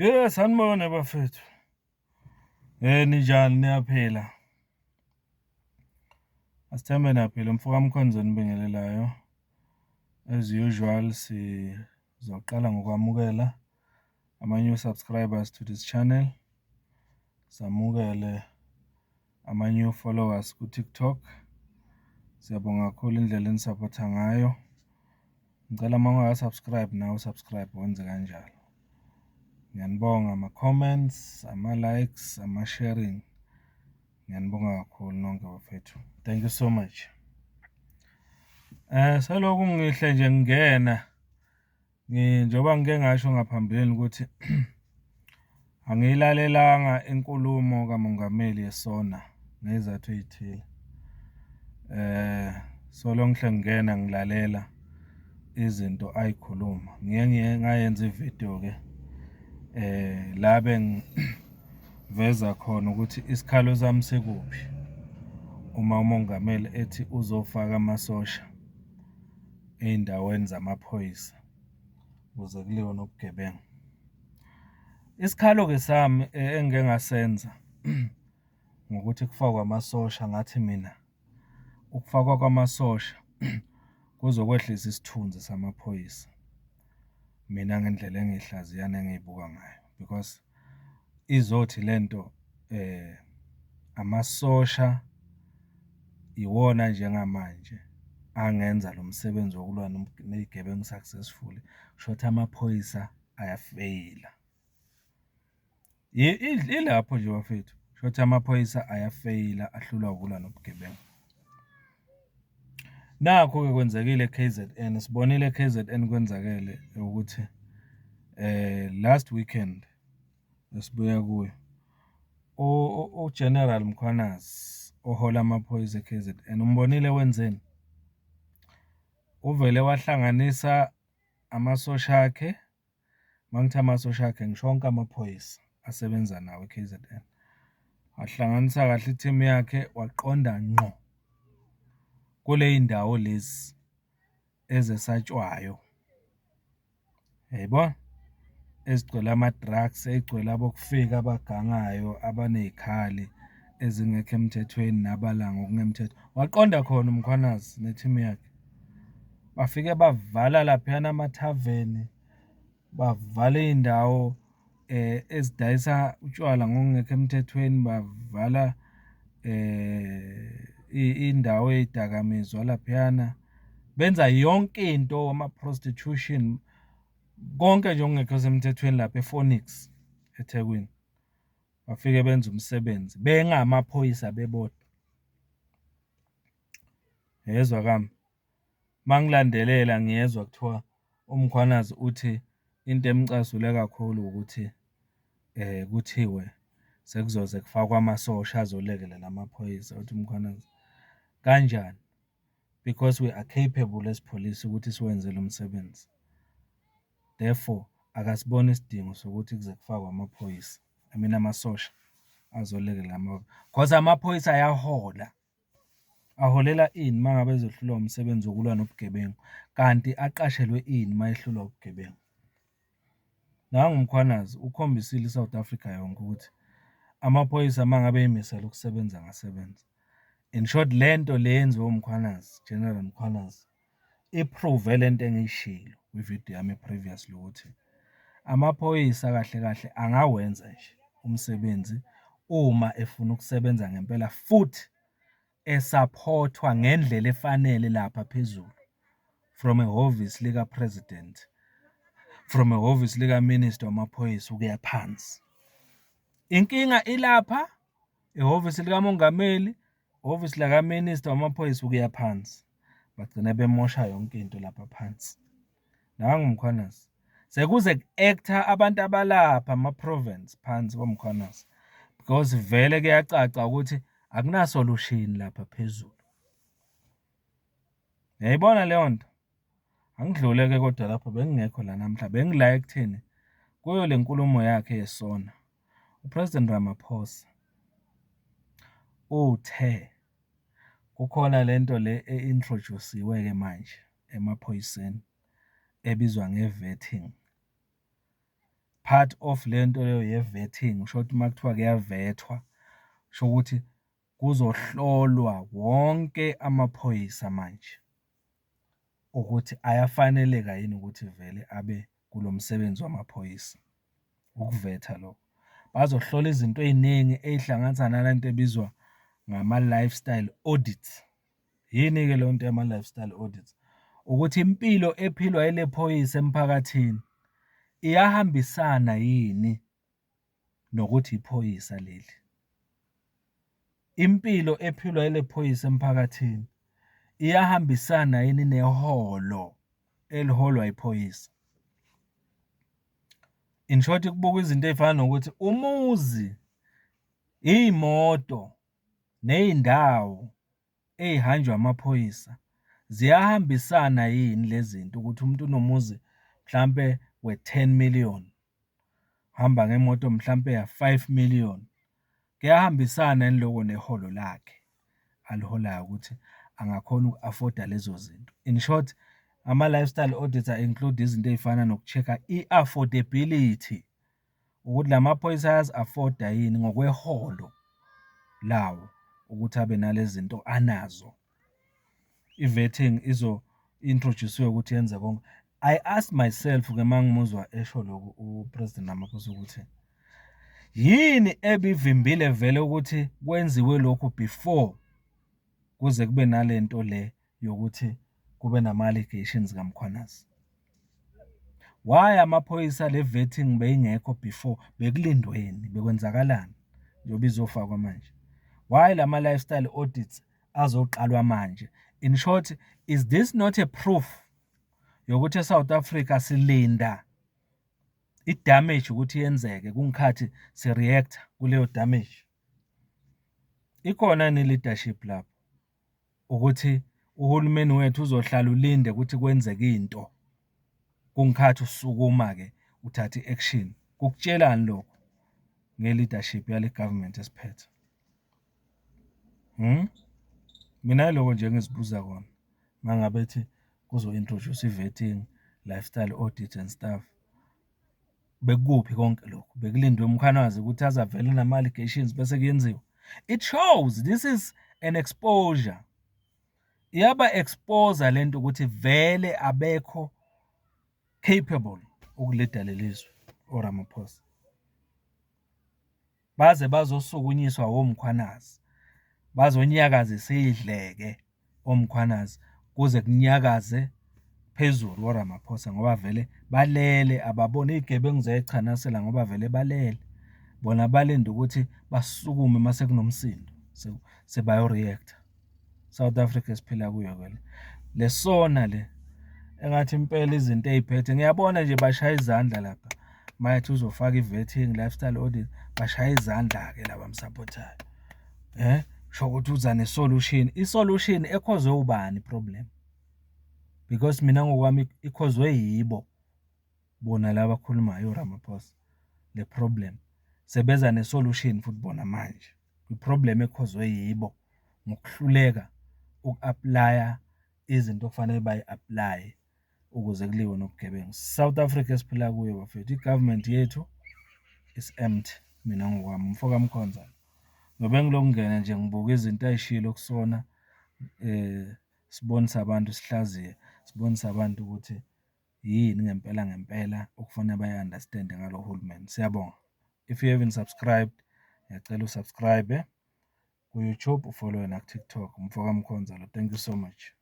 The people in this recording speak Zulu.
Sanibona bafethu. Ninjani, niyaphila? Asithembe niyaphila. Umfoka Mkhonza onibingelelayo. As usual, sizoqala ngokwamukela ama-new subscribers to this channel, samukele ama-new followers ku-TikTok. Siyabonga kakhulu indlela enisaphotha ngayo. Ngicela uma ungaka-subscribe nawe u-subscribe wenze kanjalo. Ngiyanibonga ama-comments, ama-likes, ama-sharing. Ngiyanibonga kakhulu nonke, bafethu. Thank you so much. Selokhu ngihle nje ngingena, njengoba ngike ngasho ngaphambilini ukuthi angiyilalelanga inkulumo kaMongameli yeSONA ngey'zathu ey'thile. So ngihle ngingena ngilalela izinto ayikhuluma. Ngiye ngiye ngayenza ividiyo-ke la bengiveza khona ukuthi isikhalo sami sikuphi uma umongameli ethi uzofaka amasosha ey'ndaweni zamaphoyisa ukuze kuliwe nobugebengu. Isikhalo-ke sami engike ngasenza ngokuthi kufakwe amasosha, ngathi mina ukufakwa kwamasosha kuzokwehlisa isithunzi samaphoyisa, mina ngendlela engiyihlaziya nengiyibuka ngayo, because izothi lento amasosha iwona njengamanje angenza lo msebenzi wokulwa ney'gebengu successfully, kushuthi amaphoyisa ayafeyila. Ilapho nje, bafethu, kushuthi amaphoyisa ayafeyila, ahlulwa ukulwa nobugebengu. Nakhu-ke kwenzekile e-KZN, sibonile e-KZN kwenzakele ukuthi last weekend esibuya kuyo, u-General Mkhwanazi ohola amaphoyisa e-KZN, umbonile wenzeni? Uvele wahlanganisa amasosha akhe. Uma ngithi amasosha akhe, ngisho wonke amaphoyisa asebenza nawo e-KZN. Wahlanganisa kahle i-team yakhe, waqonda ngqo kuley'ndawo lezi ezesatshwayo, uyayibona? Ezigcwele ama-drugs, ey'gcwele abokufika abagangayo, abaney'khali ezingekho emthethweni nabala ngokungemthetho. Waqonda khona uMkhwanazi ne-team yakhe. Bafike bavala laphayana amathaveni, bavala iy'ndawo ezidayisa utshwala ngokungekho emthethweni, bavala iy'ndawo ey'dakamizwa laphayana. Benza yonke into, ama-prostitution, konke nje okungekho semthethweni lapha e-Phoenix, eThekwini. Bafike benza umsebenzi bengamaphoyisa bebodwa. Uyezwa kambi? Uma ngilandelela ngiyezwa kuthiwa uMkhwanazi uthi into emcasule kakhulu ukuthi kuthiwe sekuzoze kufakwe amasosha azolekelela amaphoyisa. Uthi uMkhwanazi, kanjani? Because we are capable as police ukuthi siwenze lo msebenzi. Therefore, akasiboni isidingo sokuthi kuze kufakwe amaphoyisa, I mean amasosha azolekelela, cause amaphoyisa ayahola. Aholela ini uma ngabe ezohlulwa umsebenzi wokulwa nobugebengu, kanti aqashelwe ini uma ehlulwa ubugebengu? Nangu uMkhwanazi ukhombisile i-South Africa yonke ukuthi amaphoyisa uma ngabe ey'misele ukusebenza angasebenza. In short, lento le eyenziwe uMkhwanazi, General Mkhwanazi, i-prove lento engiyishilo kwividiyo yami previously ukuthi amaphoyisa kahle kahle angawenza nje umsebenzi uma efuna ukusebenza ngempela futhi esaphothwa ngendlela efanele lapha phezulu from ehhovisi lika-president, from ehhovisi lika-minister wamaphoyisa ukuya phansi. Inkinga ilapha ehhovisi likamongameli, ehhovisi laka-minister wamaphoyisa ukuya phansi. Bagcina bemosha yonke into lapha phansi. Nangu uMkhwanazi. Sekuze ku-act-a abantu abalapha ama-province phansi koMkhwanazi because vele kuyacaca ukuthi akuna-solution lapha phezulu. Uyayibona leyo nto? Angidlule-ke kodwa lapho, bengingekho la namhla, bengila ekutheni kuyo le nkulumo yakhe yeSONA, u-President Ramaphosa uthe kukhona lento le e-introduce-iwe-ke manje emaphoyiseni ebizwa nge-vetting. Part of lento leyo ye-vetting, kusho ukuthi uma kuthiwa kuyavethwa, kusho ukuthi kuzohlolwa wonke amaphoyisa manje ukuthi ayafaneleka yini ukuthi vele abe kulo msebenzi wamaphoyisa, ukuvetha lokho. Bazohlola izinto ey'ningi ey'hlanganisa nale nto ebizwa ngama-lifestyle audits. Yini-ke leyo nto yama-lifestyle audits? Ukuthi impilo ephilwa ile phoyisa emphakathini iyahambisana yini nokuthi iphoyisa leli? Impilo ephilwa ile phoyisa emphakathini iyahambisana yini neholo eliholwa iphoyisa? In short, kubukwa izinto ey'fana nokuthi umuzi, iy'moto, ney'ndawo ey'hanjwa amaphoyisa ziyahambisana yini le zinto ukuthi umuntu unomuzi mhlampe we-ten million, uhamba ngemoto mhlampe ya-five million. Kuyahambisana yini loko neholo lakhe aliholayo ukuthi angakhona uku-afoda lezo zinto? In short, ama-lifestyle audits a-include izinto ey'fana noku-check-a i-affordability, ukuthi la maphoyisa ayazi-afoda yini ngokweholo lawo ukuthi abe nale zinto anazo. I-vetting izo-introduce-we ukuthi yenze konke. I ask myself-ke uma ngimuzwa esho lokhu u-President Ramaphosa ukuthi, yini ebivimbile vele ukuthi kwenziwe lokhu before kuze kube nale nto le yokuthi kube nama-allegations kaMkhwanazi? Why amaphoyisa le vetting beyingekho before, bekulindweni, bekwenzakalani njengoba izofakwa manje? Why lama-lifestyle audits azoqalwa manje? In short, is this not a proof yokuthi e-South Africa silinda i-damage ukuthi yenzeke kungikhathi si-react-a kuleyo damage? Ikhona yini i-leadership lapho ukuthi uhulumeni wethu uzohlala ulinde ukuthi kwenzeke into, kungikhathi usukuma-ke uthatha i-action? Kukutshelani lokho nge-leadership yale government esiphethe? Mina yiloko nje engizibuza kona uma ngabe ethi kuzo-introduce-wa i-vetting, lifestyle audit and stuff. Bekukuphi konke lokhu? Bekulindwe uMkhwanazi ukuthi aze avele nama-allegations bese kuyenziwa? It shows this is an exposure. Iyaba-expose-a lento ukuthi vele abekho capable uku-lead-a leli zwe oRamaphosa. Baze bazosukunyiswa oMkhwanazi, bazonyakazisa idleke oMkhwanazi kuze kunyakaze phezulu koRamaphosa ngoba vele balele, ababoni iy'gebengu ziyayichanasela ngoba vele balele. Bona balinde ukuthi basukume uma sekunomsindo sebayo-react-a. South Africa esiphila kuyo-ke le. Le SONA le, engathi impela izinto ey'phethe, ngiyabona nje bashaya izandla lapha uma ethi uzofaka i-vetting, lifestyle audit, bashaya izandla-ke la abamsapothayo. Kusho ukuthi uza ne-solution, i-solution e-cause-we ubani i-problem? Because mina ngokwami i-cause-we yibo bona laba abakhulumayo oRamaphosa, le problem. Sebeza ne-solution futhi bona manje, kwi-problem e-cause-we yibo ngokuhluleka uku-apply-a izinto okufanele bayi-apply-e ukuze kuliwe nobugebengu. South Africa esiphila kuyo bafethu, i-government yethu is empty, mina ngokwami, umfo kaMkhonza lo. Ngobe ngilokhu ngingena nje ngibuka izinto ay'shilo kusona, sibonise abantu, sihlaziye, sibonise abantu ukuthi yini ngempela ngempela okufanele bayi-understand-e ngalo hulumeni. Siyabonga. If you haven't subscribed, ngiyacela u-subscribe-e ku-YouTube, u-follow-e naku-TikTok. Umfo kaMkhonza lo, thank you so much.